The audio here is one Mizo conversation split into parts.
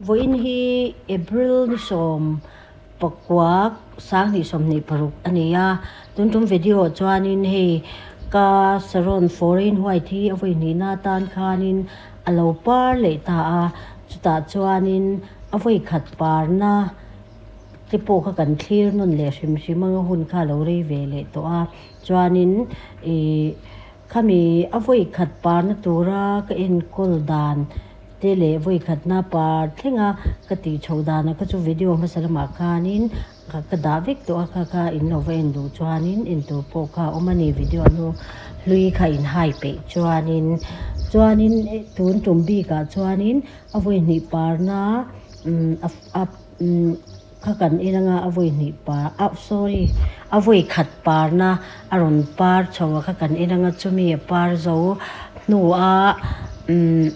Vawiin hi April ni 19 2026 a ni a, tun tum video ah chuanin hei ka saron foreign white hi a vawi hnihna atan khanin a lo par leh ta a, chutah chuanin a vawi khat parna te pawh kha kan thlir nawn leh hrim hrim anga hun kha a lo rei ve leh tawh a, chuanin ih khami a vawi khat parna tura ka enkawl dan. Te leh vawikhatna par thlenga ka tih chhoh danah kha chu video hmasa lamah khanin ka dah vek tawh a, kha kha in lo va en duh chuanin en tur pawh kha a awm a ni video hnu hlui kha in hai peih chuanin chuanin tun tum bikah chuanin a vawi hnih parna umm a umm kha kan en anga a vawi hnih par ah sorry a vawi khat parna a rawn par chho a kha kan en anga chumi a par zo hnuah umm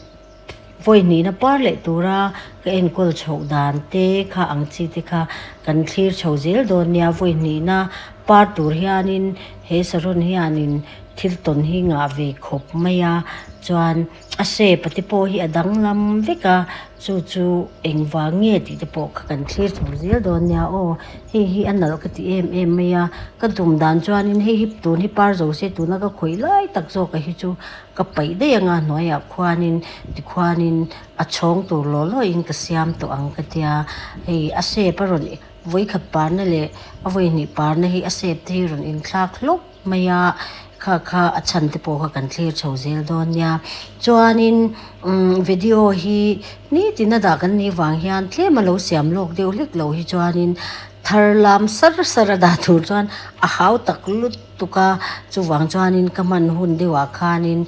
vawi hnihna par leh tura ka enkawl chhoh dan te kha ang chi te kha kan thlir chho zel dawn nia vawi hnihna par tur hianin he saron hianin thil tawn hi ngah ve khawp mai a chuan a shape a te pawh hi a danglam vek a. Chu chu engvang nge tih te pawh kha kan thlir chho zel dawn nia aw. Hei hi a nalh ka ti em em mai a, ka tum dan chuanin hei hi tun hi par zo se tuna ka khawih lai tak zawk a hi chu ka paih daih anga hnuaiah khuanin tikhuanin a chhawng tur law law in ka siam tawh ang ka tia. Hei a shape a rawn vawikhat parna leh a vawihnih parna hi a shape te hi rawn inthlak hlawk. mai a kha kha a chhan te pawh kha kan thlir chho zel dawn nia chuanin umm video hi nitin a dah kan nih vang hian tlem a lo siam lawk deuh hlek loh hi chuanin thar lam sar sar a dah tur chuan a hau tak lutuk a chuvang chuanin ka hman hun deuhah khanin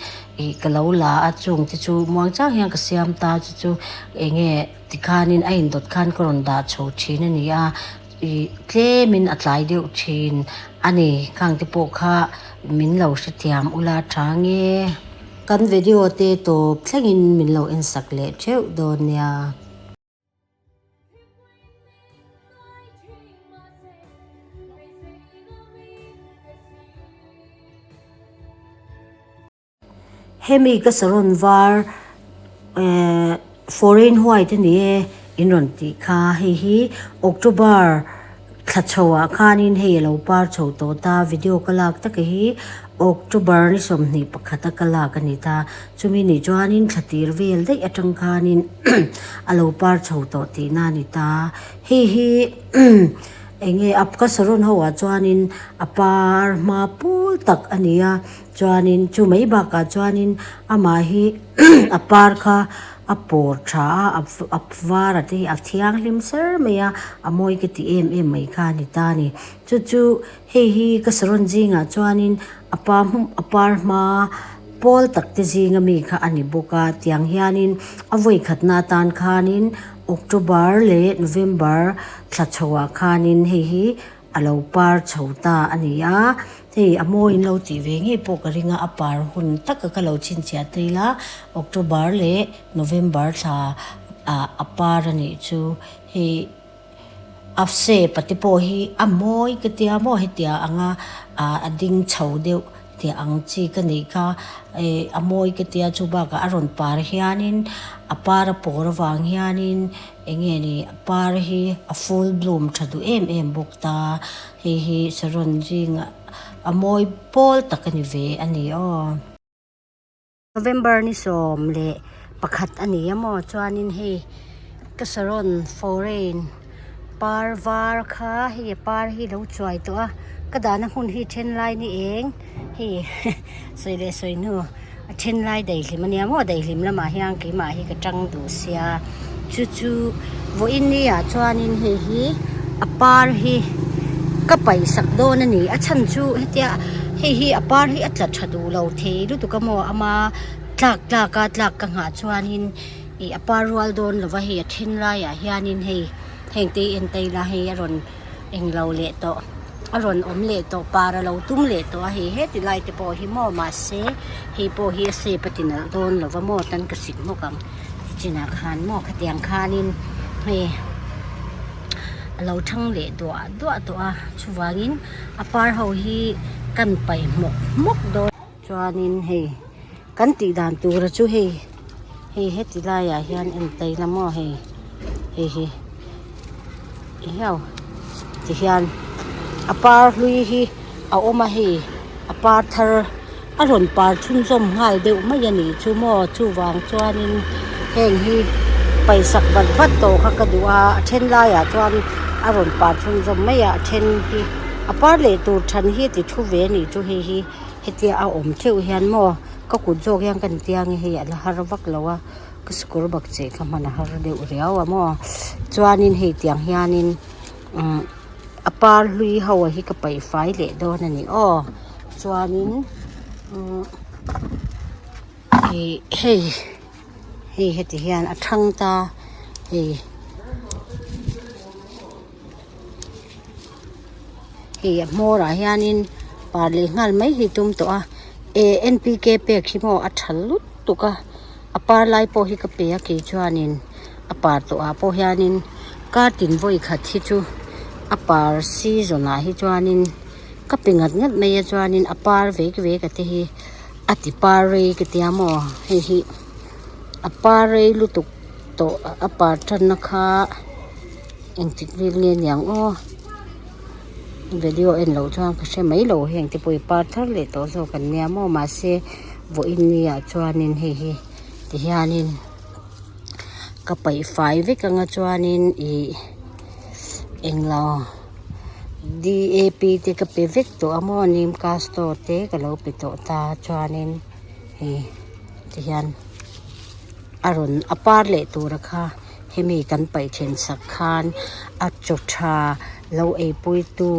ih ka lo la a chung te chu muang chang hian ka siam ta chu chu eng nge tikhanin a indawt khan ka rawn dah chho thin a ni a. Ih tlemin a tlai deuh thin a ni. Khang te pawh kha min lo hrethiam ula tha nge. Kan video te tawp thlengin min lo en sak leh theuh dawn nia. Hemi ka saron var ehh foreign white a ni e in rawn tih kha hei hi October thla chho ah khanin hei a lo par chho tawh ta video ka lak taka hi October ni 21 a ka lak a ni ta chumi nih chuanin thla tir vel daih atang khanin a lo par chho tawh tihna a ni ta hei hi eng nge a ka saron ho ah chuanin a par hma pawl tak a ni a. Chuanin chu mai bakah chuanin amah hi a par kha a pawr tha a a var a te hi a thianghlim ser mai a a mawi ka ti em em mai kha a ni ta a ni. Chu chu hei hi ka saron zingah chuanin a pa a par hma pawl tak te zinga mi kha a ni bawk a tiang hianin a vawi khatna atan khanin October leh November thla chhoah khanin hei hi A lo par chho ta a ni a, hei a mawi in lo tih ve ngei pawh ka ring a, a par hun taka ka lo chhinchhiah tel a, October leh November thla ah a par a nih chu, hei a shape a te pawh hi a mawi ka tia maw hetia anga ah a ding chho deuh tih ang chi ka nih kha ih a mawi ka tia chu bakah a rawn par hianin a par a pawr avang hianin. Eng nge ni a par hi a full bloom tha duh em em bawk ta hei hi saron zingah a mawi pawl tak a ni ve a ni aw. November ni 11 a ni a maw chuanin hei ka saron foreign par var kha hei a par hi lo chuai tawh a ka dahna hmun hi then lai ni eng hei sawi leh sawi hnu. A then lai daihlim a nia maw daihlim lamah hian keimah hi ka tang duh sia chu chu vawiin ni ah chuanin hei hi a par hi ka paih sak dawn a ni a chhan chu hetia hei hi a par hi a tla tha duh lo thei lutuk a maw ama tlak tlak a tlak ka nghah chuanin ih a par rual dawn lo va hei a then laiah hianin hei heng te hi en ta ila hei a rawn. Englo leh tawh a rawn awm leh tawh par a lo tum leh tawh a hei heti lai te pawh hi maw mahse hei pawh hi a shape a ti nalh dawn lo va maw tan ka sik hmawk ang tichinah khan maw khatiang khanin hei a lo thang leh duah duah tawh a chuvangin a par ho hi kan paih hmawk hmawk dawn chuanin hei kan tih dan tura chu hei hei heti laiah hian en ta ila maw hei. Hei hi ehiau tihian a par hlui hi a awm a hei a par thar a rawn par chhunzawm nghal deuh mai a nih chu maw chuvang chuanin heng hi paisak vat vat tawh kha ka duh a a then laiah chuan a rawn par chhunzawm mai a a then hi a par leh tur than hi a ti thu ve a nih chu hei hi hetia a awm theuh hian maw ka kut zawk hian ka intia nge hei a la har vak lo a. Ka sikawr bak cheh kha hman a har deuh riau a maw chuanin hei tiang hianin umm a par hlui ho hi ka paih fai leh dawn a ni aw chuanin umm ih hei hei heti hian a thang ta hei hei a hmawr ah hianin par leh nghal mai hi tum tawh a eh N P K pek hi maw a tha lutuk a. A par lai pawh hi ka pe a kei chuanin a par tawh ah pawh hianin kar tin vawi khat hi chu a par season ah hi chuanin ka pe ngat ngat mai a chuanin a par vek vek a te hi a ti par rei ka tia maw hei hi a par rei lutuk tawh a par tanna kha engtik vel nge niang aw video en loh chuan ka hre mai lo heng te pawh hi par thar leh tawh zawk an nia maw mahse. Vawiin ni ah chuanin hei hi tihianin ka paih fai vek anga chuanin ih englo D A P te ka pe vek tawh a maw nim castor te ka lo pe tawh ta chuanin hei tihian a rawn a par leh tura kha hemi kan paih then sak khan a chaw tha lo ei pui tu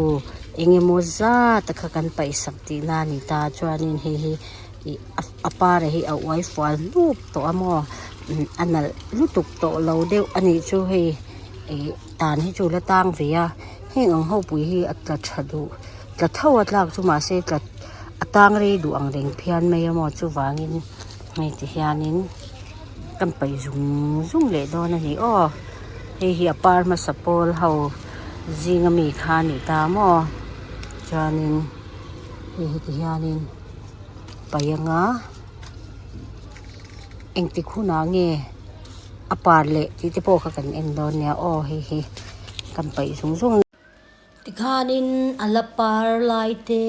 eng emaw zat a kha kan paih sak tih na a ni ta chuanin hei hi ih a par hi a uai fual hnup tawh a maw a nalh lutuk tawh lo deuh a nih chu hei ih tan hi chu la tang ve a heng ang ho pui hi a tla tha duh tla tho a tlak chu mahse tla a tang rei duh ang reng phian mai a maw chuvangin hei ti hianin. Kan paih zung zung leh dawn a ni aw hei hi a par hmasa pawl ho zinga mi kha a ni ta maw chuanin hei heti hianin paih anga engtik hunah nge a par leh tih te pawh kha kan en dawn nia aw hei hi kan paih zung zung. Tikhanin a la par lai te,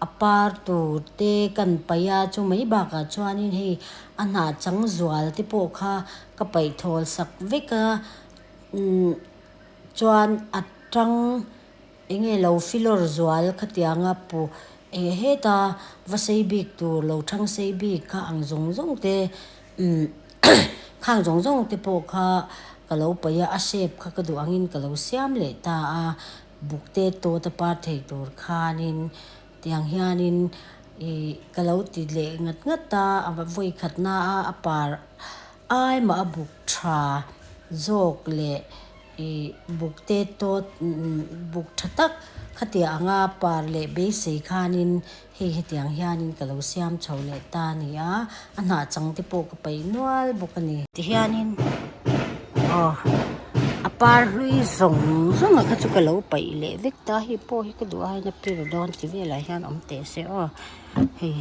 a par tur te kan paih a, chu mai bakah chuanin hei a hnah chang zual te pawh kha ka paih thawl sak vek a, umm chuan a tang eng nge lo filawr zual khatianga pu eh heta va sei bik tur lo thang sei bik kha ang zawng zawng te umm khang zawng zawng te pawh kha ka lo paih a, a shape kha ka duh angin ka lo siam leh ta a, buk te tawt a par thei tur khanin tiang hianin ih ka lo ti leh ngat ngat a, a vawi khat na a a par ai mah a buk tha zawk leh Ih buk te tawt buk tha tak khatiang anga par leh beisei khanin hei hetiang hianin ka lo siam chho leh ta a ni a, a hnah chang te pawh ka paih nual bawk a ni. Tihianin aw a par hlui zawng zawng a kha chu ka lo paih leh vek ta hei pawh hi ka duh aiin a pir dawn ti velah hian awm teh se aw hei.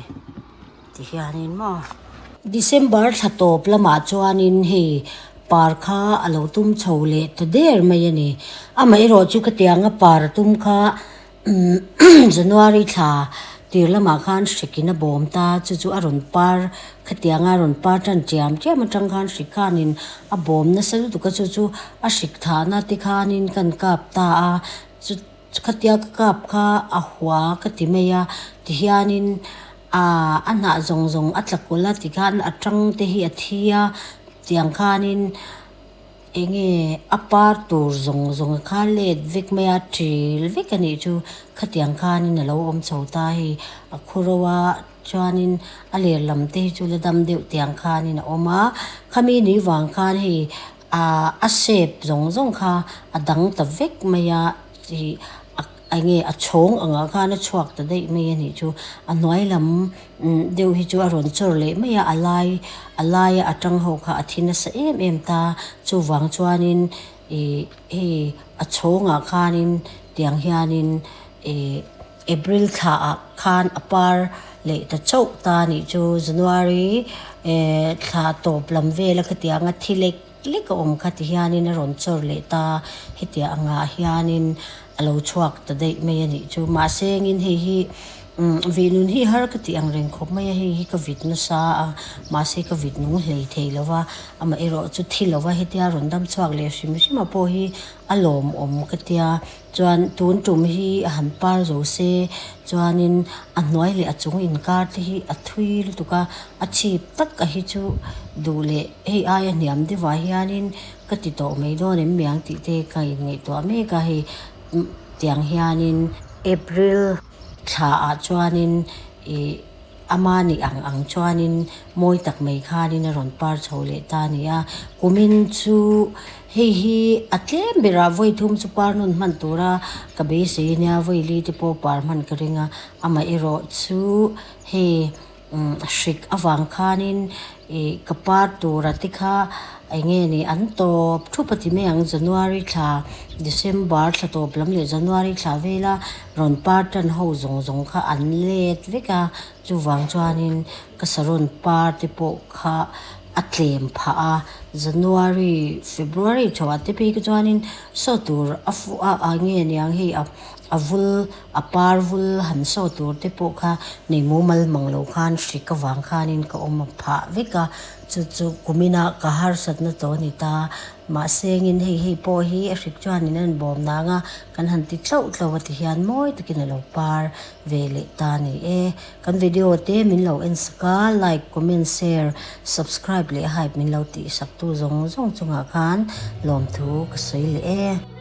Ti hianin maw. December thla tawp lamah chuanin hei par kha a lo tum chho leh ta der mai a ni. Amaherawh chu khatianga par a tum kha January thla tir lamah khan hrikin a bawm ta, chu chu a rawn par khatianga a rawn par tan tiam tiam atang khan hrik khanin a bawm nasa lutuk a, chu chu a hrik thahna te khanin kan kap ta a, chu Khatia ka kap kha a hua ka ti mai a, tihianin aaa a hnah zawng zawng a tla kawlh a tikhan a tang te hi a thi a, tiang khanin eng nge a par tur zawng zawng kha let vek mai a, ṭil vek a nih chu khatiang khanin a lo awm chho ta hei a khur ho a chuanin a ler lam te hi chu la dam deuh tiang khanin a awm a, khami ni vang khan hei Ahh a shape zawng zawng kha a dang ta vek mai a ih a eng nge a chhawng angah khan a chhuak ta daih mai a nih chu a hnuai lam deuh hi chu a rawn chawr leh mai a a lai a laia a tang ho kha a thi nasa em em ta chuvang chuanin ih hei a chhawngah khanin tiang hianin ih April thla ah khan a par leh ta chauh ta a nih chu January eh thla tawp lam vela khatianga thi lek. lek a awm kha ti hianin a rawn chawr leh ta hetiang angah hianin a lo chhuak ta daih mai a nih chu. Mahse engin hei hi umm vih nun hi har ka tih ang reng khawp mai a, hei hi ka vit nasa a mahse ka vit nung hlei thei lo va, amaherawh chu thi lo va hetia rawn dam chhuak leh hrim hrim a pawh hi a lawmawm ka tia. Chuan tun tum hi a han par zo se chuanin a hnuai leh a chung inkar te hi a thui lutuk a, a chhip tak a hi chu duh leh hei aia hniam deuhah hianin ka ti tawh mai dawn em miang tih te ka inngaihtuah mek a hei tiang hianin April thla ah chuanin ih ama nih ang ang chuanin mawi tak mai khanin a rawn par chho leh ta a ni a kumin chu hei hi a tlem berah vawi thum chu par nawn hman tura ka beisei ania vawi li te pawh par hman ka ring a amaherawh chu hei Umm hrik avang khanin ih ka par tura te kha eng nge ni an tawp thup a ti mai ang January thla December thla tawp lam leh January thla vela rawn par tan ho zawng zawng kha an let vek a chuvang chuanin ka saron par te pawh kha a tlem phah a January February chhoah te phei kha chuanin saw tur a fuh a eng nge niang hei a a vul A par vul han saw tur te pawh kha nei mumal mang lo khan hrik avang khanin ka awm a phah vek a, chu chu kumina ka harsatna tawh a ni ta. Mahse engin hei hei pawh hi a hrik chuanin a rawn bawm nang a, kan han ti tlauh tlauh a ti hian mawi takin a lo par ve leh ta a ni e. Kan video te min lo en sak a, like, comment, share, subscribe leh hype min lo tihsak tu zawng zawng chungah khan lawmthu ka sawi leh e.